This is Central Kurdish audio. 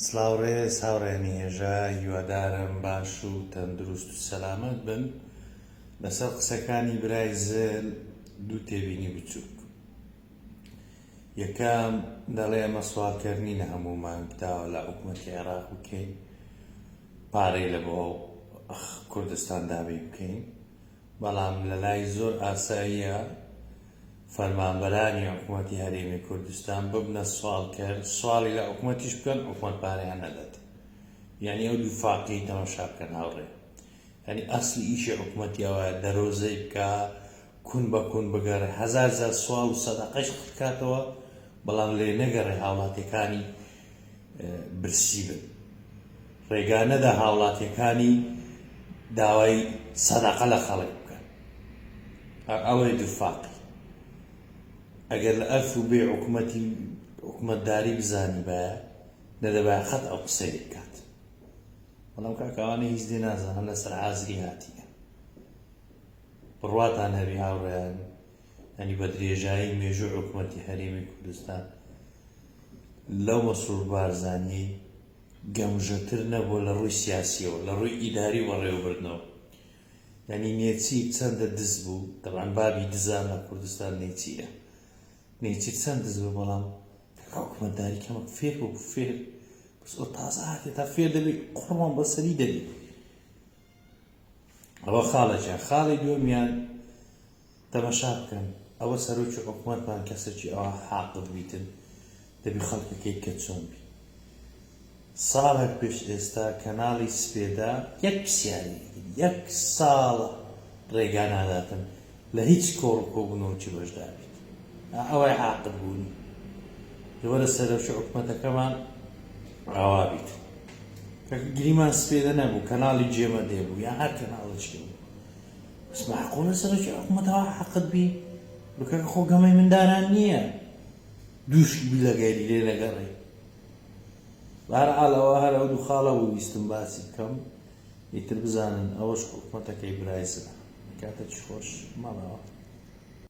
سڵاو ڕێز هاوڕێیانی هێژا هیوادارم باش و تەندروست و سەلامەت بن لەسەر قسەکانی برای زل دوو تێبینی بچووک یەکەم دەڵێ ئەمە سواڵکەر نینە هەموومان داوا لە حکوومەتی عێراق بکەین پارەی لە بۆ کوردستان دابین بکەین بەڵام لەلای زۆر ئاساییە فەرمانبەرانی حکومەتی هەرێمی کوردستان ببنە سواڵکەر سواڵی لە حکومەتیش بکەن حکومەت پارەیان نەدات یعنی ئەو دوو فاقی تەماشا بکەن هاوڕێ یعنی ئەسلی ئیشی حکومەتی ئەوە دەرۆزەی بکە کون بە کون بگەڕێ هەزار جار سواڵ و سەدەقەش بکاتەوە بەڵام لێ نەگەڕێ هاوڵاتیەکانی برسی بن ڕێگا نەدا هاوڵاتیەکانی داوای سەدەقە لە خەڵک بکەن ئەوەی دوفاقی ئەگەر لە ئەلف و بێ حکوومەتی حکوومەتداری بزانی باە نەدەبایە قەت ئەو قسەی بکات بەڵام کاکەوانە هیچ لێ نازانن لەسەر حازری هاتیە بڕواتان هەبی هاوڕێیان یانی بە درێژایی مێژوو حکومەتی هەرێمی کوردستان لەو مەسرور بارزانیەی گەمژەتر نەبووە لە ڕووی سیاسیەوە لە ڕووی ئیداری و بەڕێوەبردنەوە یانی نێچیر چەندە دز بوو تەبعەن بابی دزان لە کوردستان نێچیرە نێچیر چەند دز بوو بەڵام حکومەتداری کەمەک فێر بوو فێر بەس ئەو تازە هاتێ تا فێر دەبی قوڕمان بەسەری دەبی ئەوە خاڵێکیان خاڵی دووەمیان تەمەشا بکەن ئەوە سەرۆکی حکومەتمان کەسێکی ئەوە حاقد بیتن دەبی خەڵکەکەی کە چۆن بی ساڵێک پێش ئێستا کەناڵی سپێدا یەک پرسیاری یەک ساڵە ڕێگا ناداتن لە هیچ کۆڕ و کۆبوونەوەکی بەشدار بیت ئەوەی عاقد بوونی لەوەرە سەرۆکی حکومەتەکەمان ئاوا بیت کە گریمان سپێدە نەبوو کەناڵی جێمە دێ بوو یا هەر کەناڵێکی بوو بەس معقولە سەرۆکی حکومەتەوە حەقت بی بکە خۆ گەمەی منداران نییە دووش لەگەری لێ لەگەڕێ بەهەرحاڵ ئەوە هەر ئەو دوو خاڵە بوو ویستم باسی بکەم ئیتر بزانن ئەوەش حکومەتەکەی برای زلە کاتێکی خۆش ماڵاوە.